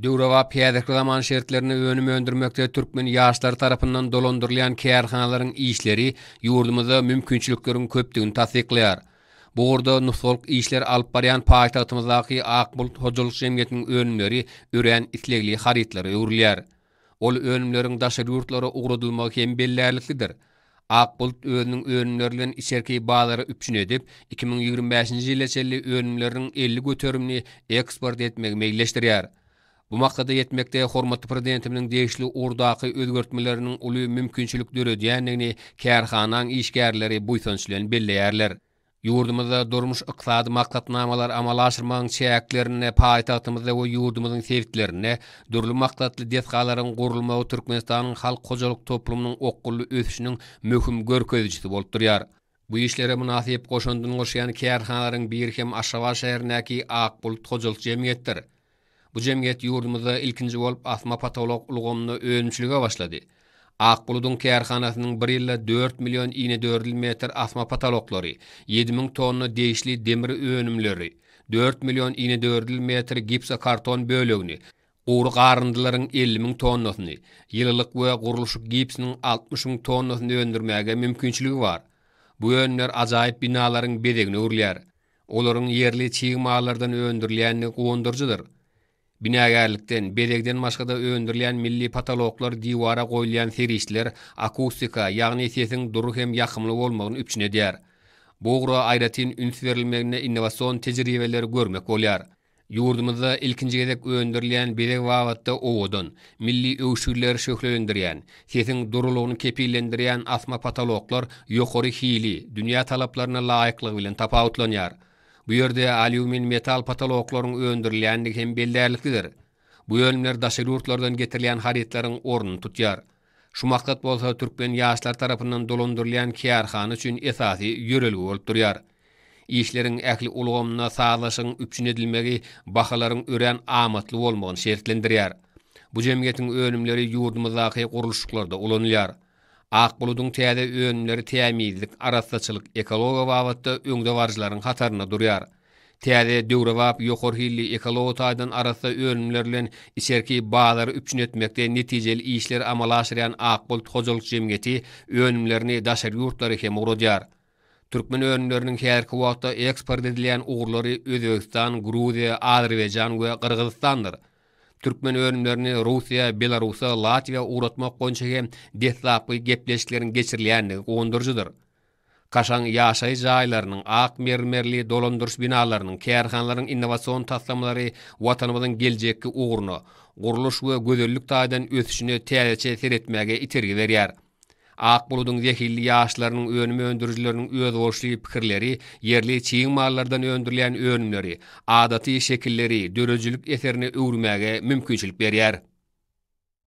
Döwrebap häzirki zaman şertlerinde önüm öndürmekde türkmen ýaşlary tarapyndan dolandyrylýan kärhanalaryň işleri ýurdumyzda mümkinçilikleriň köpdügini tassyklaýar. Bu ugurda nusgalyk işleri alyp barýan paýtagtymyzdaky Ak bulut hojalyk jemgyýetiniň önümleri örän islegli harytlara öwrülýär. Ol önümleriň daşary ýurtlara ugradylmagy hem bellärliklidir. Ak bulut özüniň önümleri bilen içerki bazary üpjün edip, 2025-nji ýyla çenli önümleriniň 50 göterimini eksport etmegi meýilleşdirýär. Bu maksada ýetmekde hormatly Prezidentimiziň degişli ugurdaky özgertmeleriniň uly mümkinçilik döredýändigini kärhanaň işgärleri buýsanç bilen belleýärler. Ýurdumyzda durmuş-ykdysady maksatnamalary amala aşyrmagyň çäklerinde paýtagtymyzda we ýurdumyzyň sebitlerinde dürli maksatly desgalaryň gurulmagy Türkmenistanyň halk hojalyk toplumynyň okgunly ösüşiniň möhüm görkezijisi bolup durýar. Bu işlere mynasyp goşandyny goşýan kärhanalaryň biri hem Aşgabat şäherindäki Ak bulut hojalyk jemgyýetidir. Bu jemgyýet ýurdumyzda ilkinji bolup asma potolok ulgamynda önümçilige başlady. Ak buludyň kärhanasynyň bir ýylda dört million inedördül metr asma potoloklary, 7000 tonna degişli demir önümleri, dört million inedördül metr gipsokarton bölegini, gury garyndylaryň 50 müň tonnasyny, ýylylyk we gurluşyk gipsiniň 60 müň tonnasyny öndürmäge mümkinçiligi bar. Bu önümler ajaýyp binalaryň bezegine öwrülýär. Olaryň ýerli çig mallardan öndürilýändigi guwandyryjydyr. Binagärlikden, bezegden başga-da öndürilýän milli potoloklar diwara goýulýan serişdeler akustika, ýagny sesiň dury hem ýakymly bolmagyny üpjün edýär. Bu ugra aýratyn üns berilmeginde innowasion tejribeleri görmek bolýar. Ýurdumyzda ilkinji gezek öndürilýän bezeg babatda owadan, milli öwüşginleri şöhlelendirýän, sesiň durulygyny kepillendirýän asma potoloklar ýokary hili, dünýä talaplaryna laýyklygy bilen tapawutlanýar. Bu ýerde alýumin metal potoloklaryň öndürilýändigi hem bellärliklidir. Bu önümler daşary ýurtlardan getirilýän harytlaryň ornuny tutýar. Şu maksat bolsa türkmen ýaşlary tarapyndan dolandyrylýan kärhana üçin esasy ýörelge bolup durýar. Işleriň ähli ulgamynda sazlaşygyň üpjün edilmegi bahalaryň örän amatly bolmagyny şertlendirýär. Bu jemgyýetiň önümleri ýurdumyzdaky gurluşyklarda ulanylýar. Ak buludyň täze önümleri tämizlik, arassaçylyk, ekologiýa babatda öňdebaryjylaryň hatarynda durýar. Täze, döwrebap, ýokary hilli, ekologiýa taýdan arassa önümler bilen içerki bazary üpjün etmekde netijeli işleri amala aşyrýan Ak bulut hojalyk jemgyýeti önümlerini daşary ýurtlara hem ugradýar. Türkmen önümleriniň häzirki wagtda eksport edilýän ugurlary Özbegistan, Gruziýa, Azerbaýjan we Gyrgyzystandyr. Türkmen önümlerini Russiýa, Belarusa, Latwiýa ugratmak boýunça hem deslapky gepleşikleriň geçirilýändigi guwandyryjydyr. Kaşaň ýaşaýyş jaýlarynyň, ak mermerli dolandyryş binalarynyň, kärhanalaryň innowasion taslamalary Watanymyzyň geljekki ugruna, gurluş we gözellik taýdan ösüşine täzeçe seretmäge itergi berýär. Ak buludyň zehinli ýaşlarynyň, önüm öndürijileriniň özboluşly pikirleri ýerli çig mallardan öndürilýän önümleri, adaty şekilleri döredijilik eserine öwürmäge mümkinçilik berýär.